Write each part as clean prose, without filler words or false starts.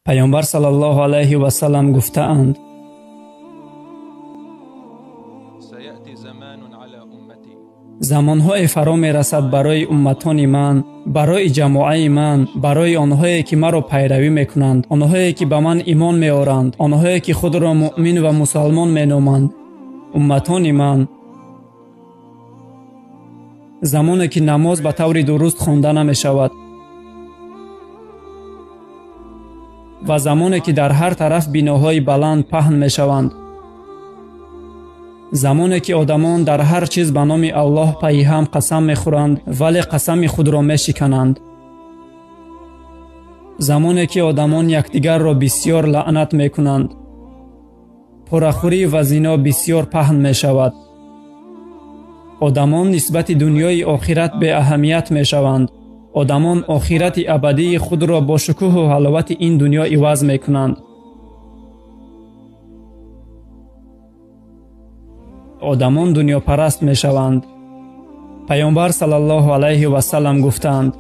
Пайғамбар саллаллоҳу алайҳи васаллам гуфтаанд: замонҳое фаро мерасад барои умматони ман, барои ҷамоаи ман, барои онҳое ки маро пайравӣ мекунанд, онҳое ки ба ман имон меоранд, онҳое ки худро муъмин ва мусалмон меноманд, умматони ман. Замоне ки намоз ба таври дуруст хонда намешавад ва замоне ки дар ҳар тараф биноҳои баланд паҳн мешаванд, замоне ки одамон дар ҳар чиз ба номи Аллоҳ пайҳам қасам мехӯранд, вале қасами худро мешикананд, замоне ки одамон якдигарро бисёр лаънат мекунанд, порахӯрӣ ва зино бисёр паҳн мешавад, одамон нисбати дунёи охират беаҳамият мешаванд, одамон охирати абадии худро бо шукӯҳу ҳаловати ин дунё иваз мекунанд. Одамон дунёпараст мешаванд. Пайғамбар саллаллоҳу алайҳи васаллам гуфтанд: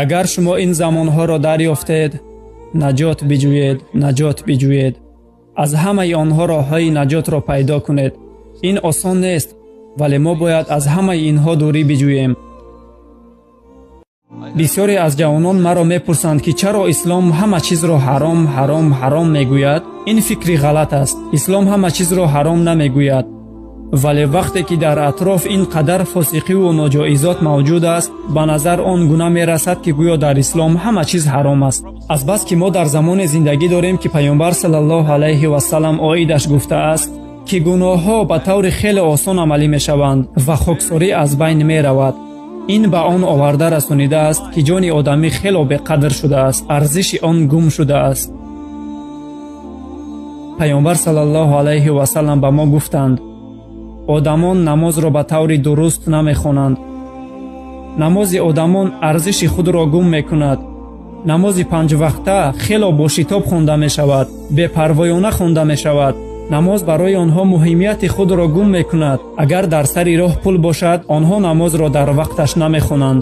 агар шумо ин замонҳоро дарёфтед, наҷот биҷӯед, наҷот биҷӯед. Аз ҳамаи онҳо роҳҳои наҷотро пайдо кунед. Ин осон нест, вале мо бояд аз ҳамаи инҳо дурӣ биҷӯем. Бисёре аз ҷавонон маро мепурсанд, ки чаро ислом ҳама чизро ҳаром, ҳаром, ҳаром мегӯяд? Ин фикри ғалат аст. Ислом ҳама чизро ҳаром намегӯяд. Вале вақте ки дар атроф ин қадар фосиқиву ноҷоизот мавҷуд аст, ба назар он гуна мерасад, ки гӯё дар ислом ҳама чиз ҳаром аст. Азбаски мо дар замоне зиндагӣ дорем, ки Пайғамбар саллаллоҳу алайҳи васаллам оидаш гуфтааст, ки гуноҳҳо ба таври хеле осон амалӣ мешаванд ва хоксорӣ аз байн меравад. Ин ба он оварда расонидааст, ки ҷони одамӣ хело беқадр шудааст, арзиши он гум шудааст. Пайғамбар саллаллоҳу алайҳи васаллам ба мо гуфтанд: одамон намозро ба таври дуруст намехонанд. Намози одамон арзиши худро гум мекунад. Намози панҷвақта хело бо шитоб хонда мешавад, бепарвоёна хонда мешавад. Намоз барои онҳо муҳимияти худро гум мекунад. Агар дар сари роҳ пул бошад, онҳо намозро дар вақташ намехонанд.